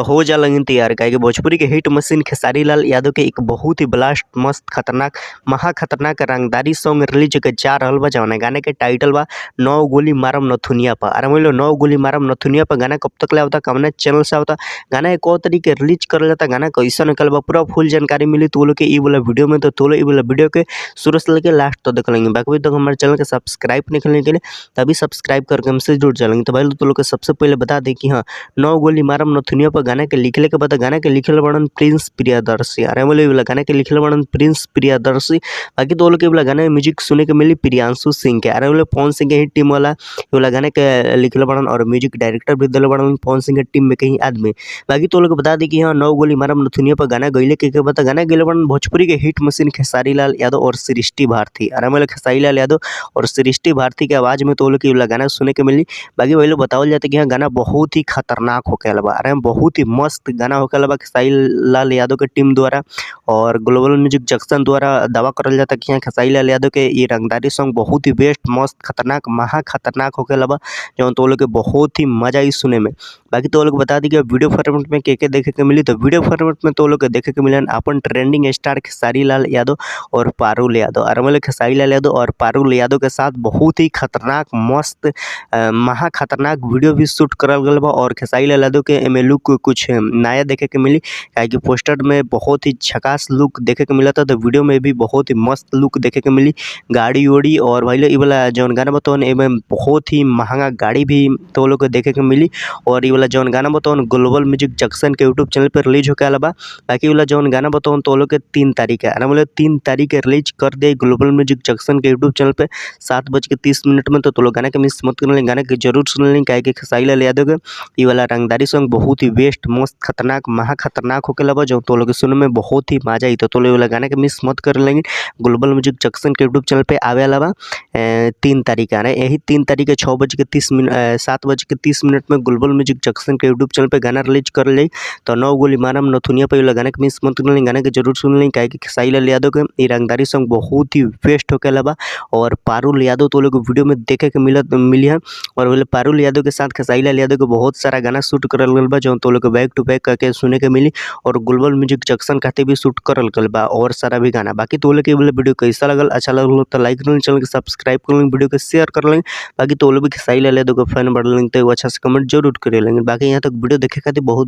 हो जा लगन तैयार, काहे कि भोजपुरी के हिट मशीन खेसारी लाल यादव के एक बहुत ही ब्लास्ट मस्त खतरनाक महा खतरनाक रंगदारी सॉन्ग रिलीज होके जा रहल बा, जौना गाने के टाइटल बा नौ गोली मारम नथुनिया पर। अरे मान लो नौ गोली मारम नथुनिया पर गाना कब तक ले आवता, कवना चैनल से आवता, गाना के कौ तरीके रिलीज करल जाता, गाना कैसा निकल बा, पूरा फुल जानकारी मिली तो लोग के ई वाला वीडियो में। तो लोग ई वाला वीडियो के शुरू से लेके लास्ट तक देख लेंगे। बाकी तक हमारे चैनल के सब्सक्राइब नहीं करने के लिए तभी सब्सक्राइब करके हमसे जुड़ जाएंगे। तो भाई तो लोग के सबसे पहले बता दें कि हाँ, नौ गोली मारम नथुनिया पर गाना के लिखले के बाद गाना के लिखल बड़न प्रिंस प्रियदर्शी। अरे बोले वाला गाना के लिखल बड़न प्रिंस प्रियदर्शी। बाकी तो लोग के वाला गाना म्यूजिक सुने के मिली प्रियांशु सिंह के। अरे बोले पवन सिंह के ही टीम वाला वाला गाना के लिखल बड़न और म्यूजिक डायरेक्टर भी दिल बड़न पवन सिंह के टीम में कहीं आदमी। बाकी तो लोग बता दी कि हाँ, नौ गोली मारम नथुनिया पर गाना गईले के बता गाना गईले बड़न भोजपुरी के हिट मशीन खेसारी लाल यादव और सृष्टि भारती। अरे बोले खेसारी लाल यादव और सृष्टि भारती के आवाज़ में तो लोग के गाना सुने के मिली। बाकी वही लोग बतावल जाता कि हाँ, गाना बहुत ही खतरनाक होके बा। अरे बहुत ही मस्त गाना होके बा खेसारी लाल यादव के टीम द्वारा और ग्लोबल म्यूजिक जंक्शन द्वारा दावा करल जाता कि हाँ, खेसारी लाल यादव के ये रंगदारी सॉन्ग बहुत ही बेस्ट मस्त खतरनाक महा खतरनाक होके बा, जौन तो लोग के बहुत ही मजा आई सुने में। बाकी तो लोग बता दी कि वीडियो फॉर्मेट में के देखे के मिली, तो वीडियो फॉर्मेट में तो लोग के देखे के मिलन अपन ट्रेंडिंग स्टार खेसारी लाल यादव और पारुल यादव। अरे मतलब खेसारी लाल यादव और पारुल यादव के साथ बहुत ही खतरनाक मस्त महा खतरनाक वीडियो भी शूट करल गल बा और खेसारी लाल यादव के एमे लुक कुछ नया देखे के मिली, काहे कि पोस्टर में बहुत ही झकास लुक देखे के मिला था, तो वीडियो में भी बहुत ही मस्त लुक देखे के मिली। गाड़ी उड़ी और भाई ये वाला जौन गाना बतौन एमे बहुत ही महंगा गाड़ी भी तो लोग के देखे के मिली। और ये वाला जौन गाना बतौन ग्लोबल म्यूजिक जंक्शन के यूट्यूब चैनल पर रिलीज होके आला बा। बाकी वाला जौन गाना बतौन तो लोग के 3 तारीख है, अरे बोले 3 तारीख के रिलीज कर दे ग्लोबल म्यूजिक जंक्शन के यूट्यूब चैनल पे 7:30 में। तो लोग गाना के मिस मत कर लें, गाना के जरूर सुन लें, काहे कि खेसारी लाल यादव के ये वाला रंगदारी सॉन्ग बहुत ही बेस्ट मस्त खतरनाक महा खतरनाक होके लबा, जो तो लोग सुनने में बहुत ही मजा आई। तो लोग वाला गाना के मिस मत कर लेंगे। ग्लोबल म्यूजिक जंक्शन के यूट्यूब चैनल पे आवे वाला बा 3 तारीख आ रहे, यही 3 तारीख के 6:30 7:30 में ग्लोबल म्यूजिक जंक्शन के यूट्यूब चैनल पे गाना रिलीज कर ले। तो नौ गोली मारम नथुनिया पे गाना के मिस मत कर लें, गाना के जरूर सुन लें, काहे कि खेसारी लाल यादव के ये रंगदारी सॉन्ग बहुत ही बेस्ट होके लबा। और पारुल यादव तो लोग वीडियो में देखे के मिली है और बोले पारुल यादव के साथ खेसारी लाल यादव के बहुत सारा गाना शूट करल गल बा, जो तो लोग बैक टू बैक करके सुने के मिली और ग्लोबल म्यूजिक जंक्शन खाते भी शूट करल गल बा और सारा भी गाना। बाकी तो लोग के वीडियो कैसा लगल, अच्छा लगल तो लाइक कर लें, चैनल के सब्सक्राइब कर लें, वीडियो के शेयर कर लें। बाकी तो लोग भी खेसारी लाल यादव के फैन बढ़ लेंगे तो अच्छा से कमेंट जरूर कर लेंगे। बाकी यहाँ तक वीडियो देखे खातिर बहुत